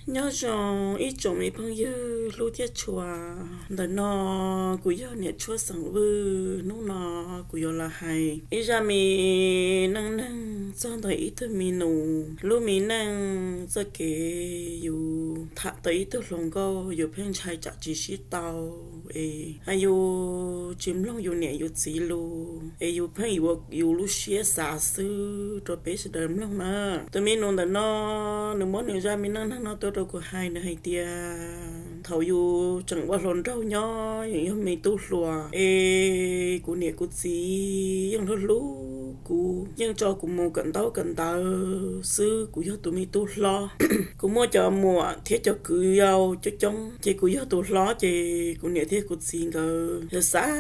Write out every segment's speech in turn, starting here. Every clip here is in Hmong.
Nyob zoo ib tsoom me phooj ywg hlub thiab tshua. Ntawm no kuv yog niam tshuab xeem Vwj. Hnub no kuv yuav los hais ib zaj me neej neeg txog ntawm ib tug me nus lub me neej txoj kev. Yus tham tau ib tug hluas nkauj yus pheej ntshai tsam tsis sib tau, es yus tsis mloog yus niam yus txiv lus, es yus pheej yuav yus lub siab xav xwb rau peb sawv daws mloog na. Tus me nus ntawm no, nws muab nws zaj me neej neeg no tuaj rau kuv hais, nws hais tias thaum yus tseem ua hluas nraug nyob, yus yog me tub hluas, es kuv niam kuv txiv yeej hlub hlub kuv, yeej tso kuv mus kawm ntaub kawm ntawv xwb. Kuv yog tus me tub hlob, kuv muaj cov muam thiab cov kwv yau coob coob, ces kuv yog tus hlob, ces kuv niam thiab kuv txiv nkawd yog xav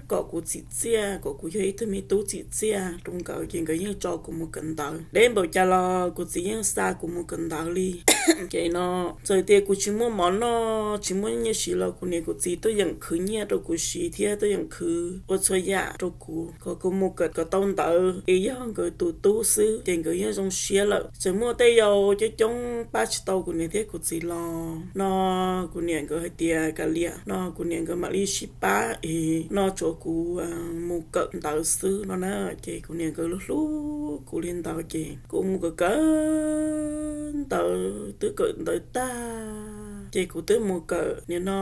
kom kuv txim txiaj, kom kuv yog ib tug me tub txim txiaj rau nkawd, ces nkawd yeej tso kuv mus kawm ntawv. Deb npaum cas los kuv txiv yeej xa kuv mus kawm ntawv li. Ces no, txawm tias kuv tsis muaj mov noj, tsis muaj nyiaj siv los kuv niam kuv txiv tuaj yeem khwv nyiaj rau kuv siv thiab tuaj yeem khwv ua txhua yam rau kuv, kom kuv mus kawm kom tau ntawv, es yog nkawd tus tub xwb ces nkawd yeej zoo siab lawm. Txawm muaj tej yau coob coob pab tsis tau kuv niam thiab kuv txiv los no, kuv niam nkawd hais tias kav liam no, kuv niam nkawd mam li sib pab, es no tsuav kuv mus kawm ntawv xwb no na. Ces kuv niam nkawd hlub hlub kuv li ntawd, ces kuv mus kawm kawm ntawv, twb kawm ntawv tag, ces kuv twb mus kawm nim no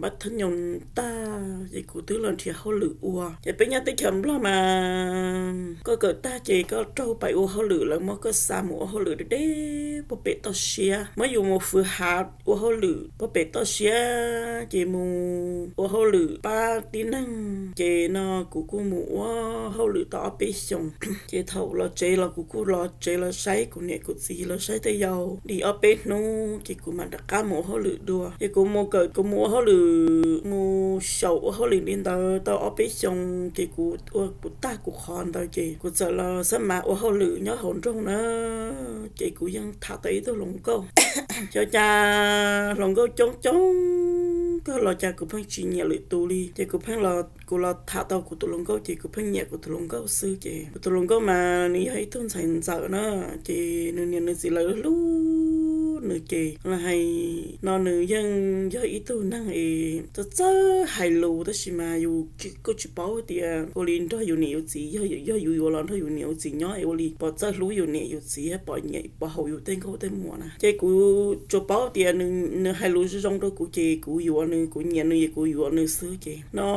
pab thab nyoos tag, ces kuv twb los nrhiav hauj lwm ua. Ces peb nyob teb chaws Nplog mas koj kawm tag ces koj raug pais ua hauj lwm, lawv muab koj xa mus ua hauj lwm deb deb puag pem toj siab, muab yus mus fwv hav ua hauj lwm puag pem toj siab, ces mus ua hauj lwm pab tib neeg. Ces no kuv kuj mus ua hauj lwm tau ob peb xyoos, ces thaum los tsev los kuv kuj los tsev los saib kuv niam kuv txiv, los saib tej yau li ob peb hnub, ces kuv mam rov qab mus ua hauj lwm dua. Ces kuv mus kawm, kuv mus ua hauj lwm, mus xyaum ua hauj lwm li ntawd tau ob peb xyoos, ces kuv ua kuv tag kuv qhov ntawd, ces kuv txawm los xab mav ua hauj lwm nyob hauv nroog na. Ces kuv yeej tham tau ib tug hluas nkauj. Xyov cas hluas nkauj coob coob kawg los cas kuv pheej tsis nyiam lwm tus li. Ces kuv pheej los, kuv los tham tau kuv tus hluas nkauj, ces kuv pheej nyiam kuv tus hluas nkauj xwb. Ces kuv tus hluas nkauj mas nws yog ib tug ntxhais ntxawm na, ces nws niam nws txiv lawv hlub nws, ces los hais no nws yeej yog ib tug neeg es txawj txawj hais lus, tab sis mas yus kuj tsis paub tias ua li nrog yus niam yus txiv, yog yus yuav los nrog yus niam yus txiv nyob es ua li pom txawj hlub yus niam yus txiv, pom nyiam pom haum yus tej nkauj tej muam na. Ces kuv tsuas paub tias nws hais lus zoo zoo rau kuv ces kuv yuav nws, kuv nyiam nws es kuv yuav nws xwb. Ces no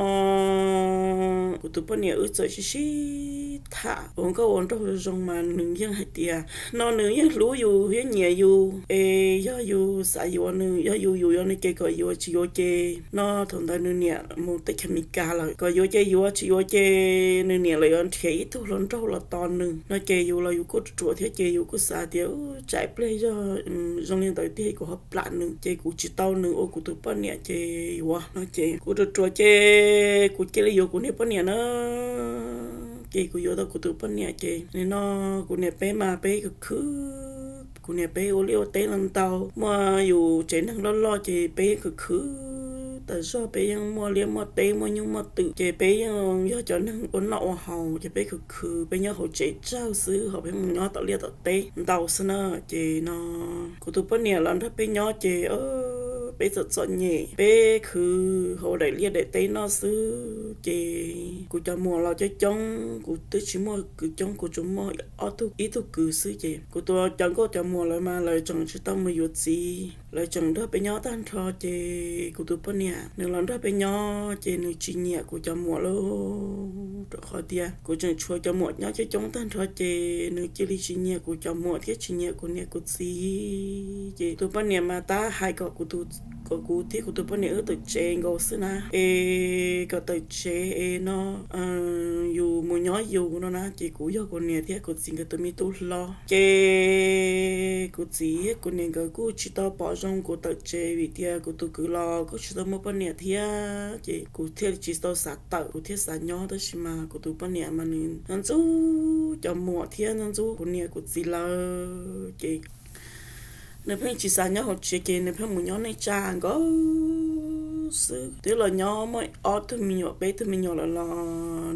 kuv tus poj niam wb txawm sib sib tham ua nkauj ua nraug zoo zoo mas nws yeej hais tias no nws yeej hlub yus thiab nyiam yus, es yog yus xav yuav nws, yog yus yuav yuav nws ces kom yuav, tsis yuav ces no thaum ntawd nws niam mus teb chaws Amelikas lawm, kom yuav ces yuav, tsis yuav ces nws niam lawv yuav nrhiav ib tug hluas nraug los tos nws no. Ces yus los yus kuj ruam ruam thiab ces yus kuj xav tias tsam ib pliag yog zoo li ntawd tiag kuv ho plam nws ces kuv tsis tau nws ua kuv tus poj niam ces yuav no. Ces kuv ruam ruam ces kuv cia li yuav kuv niag poj niam na. Ces kuv yuav tau kuv tus poj niam ces nim no kuv niam peb mas peb khwv khwv, kuv niam peb ua liaj ua teb los ntau, muaj yus tsev neeg loj loj ces peb yeej khwv khwv tas zog, peb yeej muaj liaj muaj teb muaj nyuj muaj twm ces peb yeej yog cov neeg ua noj ua haus ces peb khwv khwv, peb nyob hauv tsev tsawg xwb, ho peb mus nyob tom liaj tom teb ntau xwb na. Ces no kuv tus poj niam los nrog peb nyob ces peb txom txom nyem, peb khwv hauv daim liaj daim teb noj xwb. Ces kuv cov muam los coob coob, kuv twb tsis muaj kwv coob, kuv tsuas muaj ob tug, ib tug kwv xwb. Ces kuv tus cov nkauj cov muam lawv mas lawv tseem tsis tau mus yuav txiv, lawv tseem nrog peb nyob tag nrho. Ces kuv tus poj niam nws los nrog peb nyob ces nws tsis nyiam kuv cov muam lauj, rau qhov tias kuv tseem tshuav cov muam nyob coob coob tag nrho ces nws cia li tsis nyiam kuv cov muam thiab tsis nyiam kuv niam kuv txiv. Ces tus poj niam mas tab hais kom kuv, kom kuv thiab kuv tus poj niam wb tawm tsev nkaus xwb na, es kom tawm tsev es no yus mus nyob yus no na. Ces kuv yog kuv niam thiab kuv txiv nkawd tus me tub hlob. Ces kuv txiv thiab kuv niam nkawd kuj tsis tau pom zoo kuv tawm tsev vim tias kuv tus kwv los kuj tsis tau muaj poj niam thiab, ces kuv thiaj tsis tau xav tawm, kuv thiaj xav nyob. Tab sis mas kuv tus poj niam mas nws ntxub ntxub cov muam thiab ntxub ntxub kuv niam kuv txiv lawm, ces nws pheej tsis xav nyob hauv tsev, ces nws pheej mus nyob neej tsa nkaus. xwb. Twb los nyob muaj ob tug me nyuam peb tug me nyuam lawm los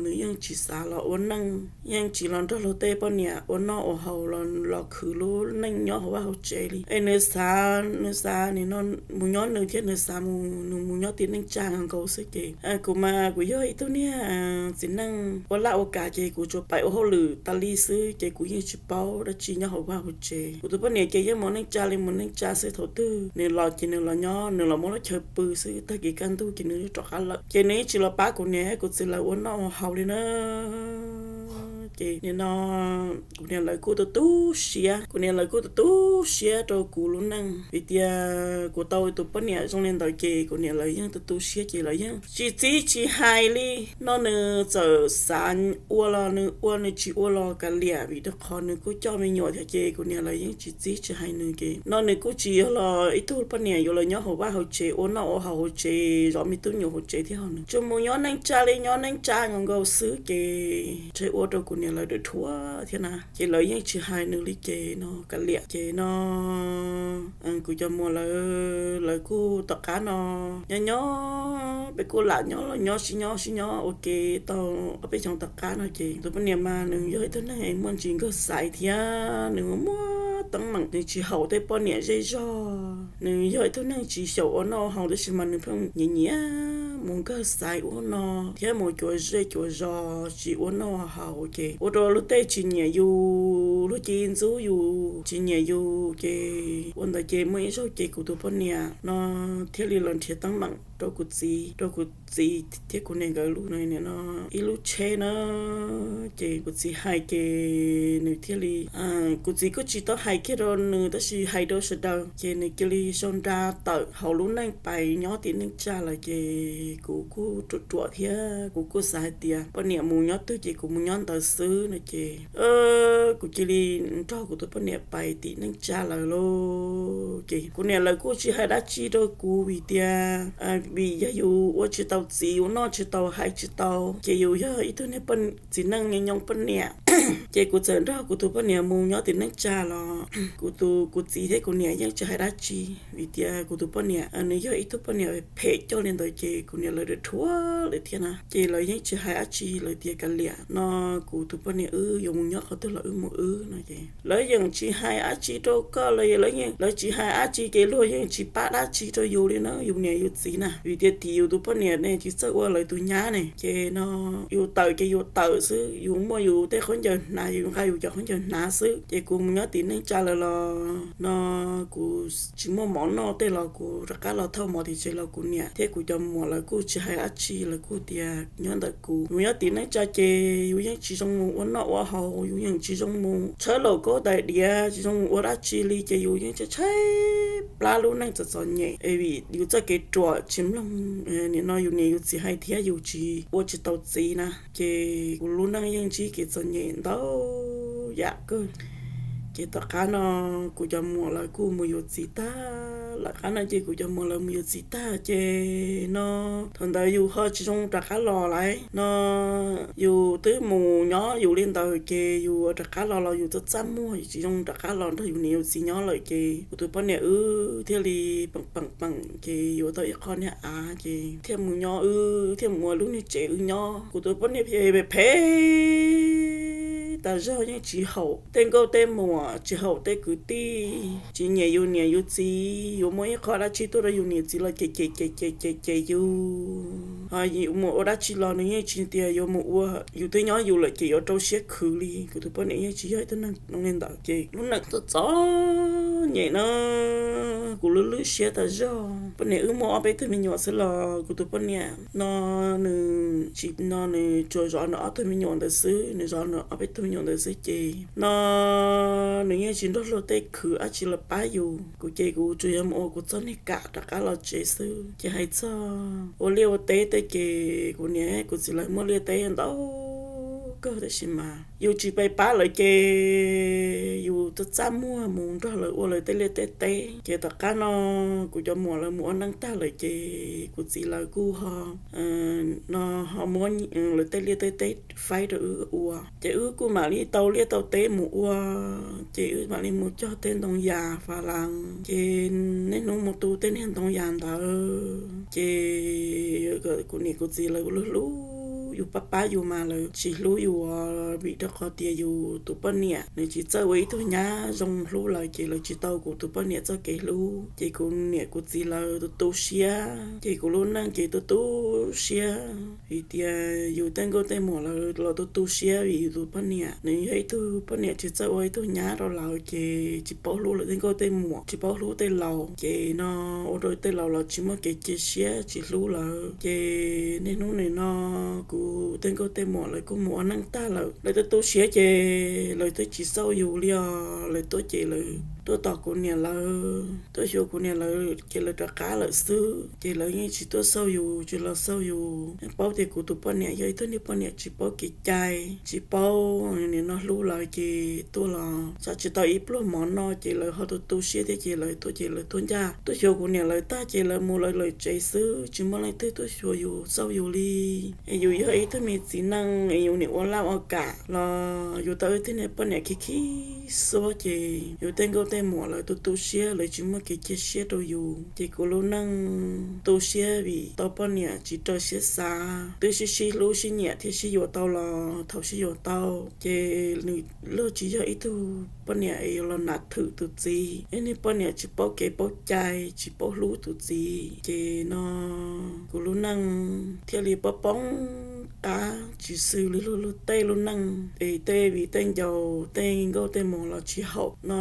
nws yeej tsis xav los ua neej, yeej tsis los nrog luag tej poj niam ua noj ua haus los los khwv lub neej nyob hauv vaj hauv tsev li. Es nws xav, nws xav nim no mus nyob nws thiab nws xav mus, nws mus nyob tim neej tsa nkaus xwb ces kuv mas kuv yog ib tug niag txiv neej ua laj ua kam ces kuv tsuas pais ua hauj lwm tas li xwb ces kuv yeej tsis paub dab tsi nyob hauv vaj hauv tsev. Kuv tus poj niam ces yeej mus neej tsa li mus neej tsa xwb, thaum twg nws los ces nws los nyob, nws los muab lub chaw pw xwb, tag kis kaj ntug ces nws rov qab lawm. Ces nws yeej tsis los pab kuv niam kuv txiv lawv ua noj ua haus li na. Ces nim no kuv niam lawv kuj tu tu siab, kuv niam lawv kuj tu tu siab rau kuv lub neej vim tias kuv tau tus poj niam zoo li ntawd ces kuv niam lawv yeej tu tu siab ces lawv yeej tsis txib tsis hais li. No nws txawm xav ua los nws ua, nws tsis ua los kav liam vim rau qhov nws kuj coj me nyuam thiab ces kuv niam lawv yeej tsis txib tsis hais nws ces no nws kuj tsis yog los ib tug poj niam yuav los nyob hauv vaj hauv tsev ua noj ua haus hauv tsev zov me tub nyuam hauv tsev thiab ho nws tsuas mus nyob neej tsa li nyob neej tsa nkaus nkaus xwb ces ntshe ua rau kuv niam lawv dhuav dhuav thiab na. Ces lawv yeej tsis hais nws li ces no kav liam ces no kuv cov muam lawv, lawv kuj tom qab no nyob nyob, peb kuj lam nyob los nyob sib nyob sib nyob ua ke tau ob peb xyoos tom qab no ces tus poj niam mas nws yog ib tug neeg muaj ntsis nkawg xaiv thiab nws muaj teeb meem, nws tsis haum tej poj niam zej zog, nws yog ib tug neeg tsis xyaum ua noj haus tab sis mas nws pheej nyiam nyiam mus nkawg xaiv ub no thiab mus cuav zej cuav zos tsis ua noj haus ces ua rau luag tej tsis nyiam yus, luag ci ntxub yus tsis nyiam yus ces ua ntawd ces muaj ib zaug ces kuv tus poj niam no thiaj li los nrhiav teeb meem rau kuv txiv, rau kuv txiv thiab kuv niam nkawd lub no ib lub tsheb na. Ces kuv txiv hais ces nws thiaj li, kuv txiv kuj tsis tau hais kiag rau nws tab sis hais rau sawv daws ces nws cia li sau nra tawm hauv lub neej pais nyob tim neej tsa lawm ces kuv kuj ruam ruam thiab kuv kuj xav hais tias poj niam mus nyob twg ces kuv mus nyob ntawd xwb no ces kuv cia li nrog kuv tus poj niam pais tim neej tsa lawm lauj. Ces kuv niam lawv kuj tsis hais dab tsi rau kuv vim tias vim yog yus ua tsis tau txiv ua noj tsis tau hais tsis tau ces yus yog ib tug niag txiv neej nyob poj niam ces kuv txawm nrog kuv tus poj niam mus nyob tim neej tsa los kuv tus, kuv txiv thiab kuv niam yeej tsis hais dab tsi vim tias kuv tus poj niam nws yog ib tug poj niam phem coj li ntawd ces kuv niam lawv dhuav dhuav lawm thiab na ces lawv yeej tsis hais dab tsi, lawv tias kav liam no, kuv tus poj niam wb yuav mus nyob qhov twg los wb mus wb no ces lawv yeej tsis hais dab tsi rau koj los lawv, lawv tsis hais dab tsi ces luag yeej tsis pab dab tsi rau yus li na, yus niam yus txiv na vim tias tim yus tus poj niam ne tsis txawj ua lawv tus nyab ne ces no yus tawm ces yus tawm xwb, yus muaj yus tej khaub ncaws hnav yus nqa yus cov khaub ncaws hnav xwb ces kuv mus nyob tim neej tsa lawm los no kuv tsis muaj mov noj tej los kuv rov qab los thauj mov tim tsev los kuv niam thiab kuv cov muam lawv kuj tsis hais dab tsi, lawv kuj tias nyob ntawm kuv, yus nyob tim neej tsa ces yus yeej tsis zoo mus ua noj ua haus, yus yeej tsis zoo mus tshawb laum kaub tais diav, tsis zoo mus ua dab tsi li ces yus yeej tshaib tshaib plab lub neej txom txom nyem es vim yus txoj kev ruam tsis mloog nim no yus niam yus txiv hais thiab yus tsis ua tsis tau txiv na ces kuv lub neej yeej ntsib kev txom nyem ntau yam kawg. Ces tom qab no kuv cov muam lawv kuj mus yuav txiv tag, lawm qab no ces kuv cov muam lawv mus yuav txiv tag ces no thaum ntawd yus ho tsis zoo rov qab los lawm no, yus twb mus nyob yus li ntawd ces yus rov qab los los yus txaj txaj muag, yus tsis zoo rov qab los nrog yus niam yus txiv nyob lawm ces kuv tus poj niam wb thiaj li peem peem peem ces yuav tau ib qho niag av ces thiaj mus nyob wb, thiaj mus ua lub niag tsev wb nyob. Kuv tus poj niam phem phem tas zog, yeej tsis haum tej nkauj tej muam, tsis haum tej kwv tij, tsis nyiam yus niam yus txiv, yuav muaj ib qho dab tsi tuaj rau yus niam txiv los cem cem cem cem cem cem yus. Ho yus mus ua dab tsi los nws yeej tsis tias yuav mus ua, yus twb nyob yus lawm ces yuav rau siab khwv li. Kuv tus poj niam yeej tsis yog ib tug neeg zoo li ntawd ces lub neej txom txom nyem no kuv lwj lwj siab tas zog. Poj niam wb muaj ob peb tug me nyuam xwb los kuv tus poj niam no nws tsis, no nws tsuas zov nws ob tug me nyuam ntawd xwb, nws zov nws ob peb tug me nyuam ntawd xwb ces no nws yeej tsis nrog luag tej khwv dab tsi los pab yus. Kuv ces kuv tsuas yog mus ua kuv txoj niag kam rov qab los tsev xwb. Ces hais txog ua liaj ua teb tej ces kuv niam kuv txiv lawv muaj liaj teb ntau kawg, tab sis mas yus tsis pab lawv ces yus txaj txaj muag mus nrog lawv ua lawv tej liaj tej teb. Ces tom qab no kuv cov muam lawv mus ua neej tag lawm ces kuv txiv lawv kuj ho, no, ho muab lawv tej liaj tej teb faib rau wb ua, ces wb kuj mam li tau liaj tau teb mus ua. Ces wb mam li mus cog tej ntoo yas fas las, ces niaj hnub mus tu tej niag ntoo yas ntawd. Ces kuv niam kuv txiv lawv hlub hlub yus, pab pab yus mas lawv tsis hlub yus, vim rau qhov tias yus tus poj niam nws tsis txawj ua ib tug nyab zoo hlub lawv, ces lawv tsis tau kuv tus poj niam txoj kev hlub. Ces kuv niam kuv txiv lawv tu tu siab, ces kuv lub neej ces tu tu siab vim tias yus tej nkauj tej muam lawv los tu tu siab vim yus tus poj niam nws yog ib tug poj niam tsis txawj ua ib tug nyab rau lawv, ces tsis paub hlub lawv tej nkauj tej muam, tsis paub hlub tej laus, ces no ua rau tej laus los tsis muaj kev cia siab, tsis hlub lawv. Ces niaj hnub nim no kuv tej nkauj tej muam lawv kuj mus ua neej tag lawm, lawv twb tu siab ces lawv twb tsis xauj yus li os. Lawv tuaj ces lawv tuaj tos kuv niam lawv, tuaj xyuas kuv niam lawv ces lawv rov qab lawm xwb, ces lawv yeej tsis tuaj xauj yus, tsis los xauj yus. Paub tias kuv tus poj niam yog ib tug niag poj niam tsis paub kev cai, tsis paub nim no hlub lawv, ces tuaj los xav tsis tau ib pluag mov noj, ces lawv ho tu tu siab thiab, ces lawv tuaj ces lawv tuaj ncaj tuaj xyuas kuv niam lawv tag ces lawv mus lawv lawm tsev xwb, tsis muaj leej twg tuaj xyuas yus xauj yus li. Es yus yog ib tug me txiv neej es yus niam ua laj ua kam los yus tau ib tug niag poj niam khib khib xuab, ces yus tej nkauj tej muam lawv tu tu siab, lawv tsis muaj kev cia siab rau yus, ces kuv lub neej tu siab vim tau poj niam tsis raws siab xav. Twb sib sib hlub sib nyiam thiab sib yuav tau los thaum sib yuav tau ces nws luag tsis yog ib tug poj niam es yuav los nam thwm tus txiv, es niag poj niam tsis paub kev paub cai, tsis paub hlub tus txiv, ces no kuv lub neej thiaj li poob poob qab tsis xws li luag luag tej lub neej. Es tej viv tej ncaus tej nkauj tej muam los tsis haum no,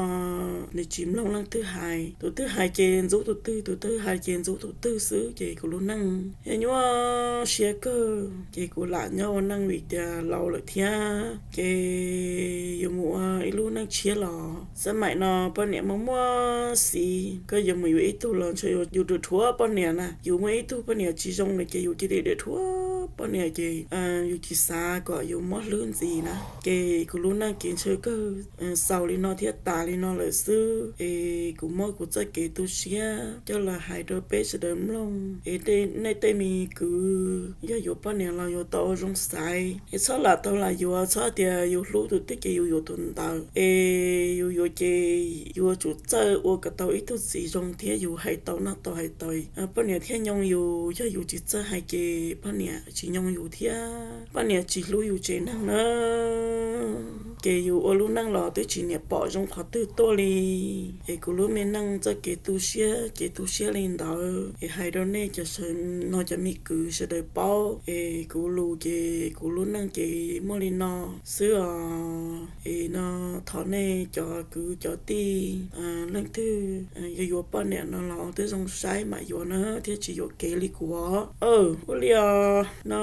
nws tsis mloog leej twg hais, tus twg hais ces ntxub tus twg, tus twg hais ces ntxub tus twg xwb, ces kuv lub neej yog nyuaj siab kawg. Ces kuv lam nyob ua neej vim tias laus lawm thiab, ces yuav mus ua ib lub neej tshiab los xab maim no poj niam muaj muaj xiv, koj yuav mus yuav ib tug los ntshe yus dhuav dhuav poj niam na. Yus muaj ib tug poj niam tsis zoo lawm ces yus cia li dhuav dhuav poj niam, ces yus tsis xav kom yus mob hlwb ntxiv na. Ces kuv lub neej kev ntshaw kawg xaus li no thiab tas li no lawm xwb. Es kuv muab kuv txoj kev tu siab coj los hais rau peb sawv daws mloog, es nej tej me kwv yog yuav poj niam los yuav tau zoo xaiv, es txhob lam tau lam yuav, txhob tias yus hlub tus twg ces yus yuav tus ntawd, es yus yuav ces yuav tsum txawj ua kom tau ib tug txiv zoo thiab yus hais tau noj tau haus tau, poj niam thiaj nyoo yus. Yog yus tsis txawj hais ces poj niam tsis nyoo yus thiab poj niam tsis hlub yus tsev neeg na. Ces yus ua lub neej los twb tsis niam pom zoo qhov twg tuaj li. Es kuv lub me neej txoj kev tu siab, kev tu siab li ntawd es hais rau nej cov sawv no cov me kwv sawv daws paub. Es kuv lus ces kuv lub neej ces muaj li no xwb os. Es no thov nej cov kwv cov tij leej twg yuav yuav poj niam no los twb zoo saib mam yuav na, thiaj tsis yuam kev li kuv os. Ua li os, no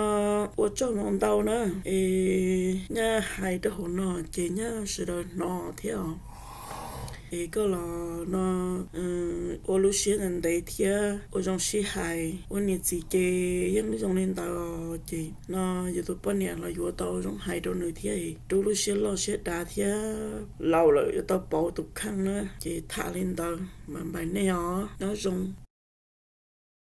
ua tsaug ntau ntau na. Es nyaj hais rau hauv no ces nyaj sawv daws hnov thiab os. Es koj los no ua lub siab ntev ntev thiab ua zoo sib hais, ua niam txiv ces yeej zoo li ntawd. Ces no yus tus poj niam los yuav tau zoo hais rau nws thiab, rub lub siab loj siab dav thiab, laus lawm yuav tau pauv tus kheej na. Ces tham li ntawd mas npais nej os, nyob zoo.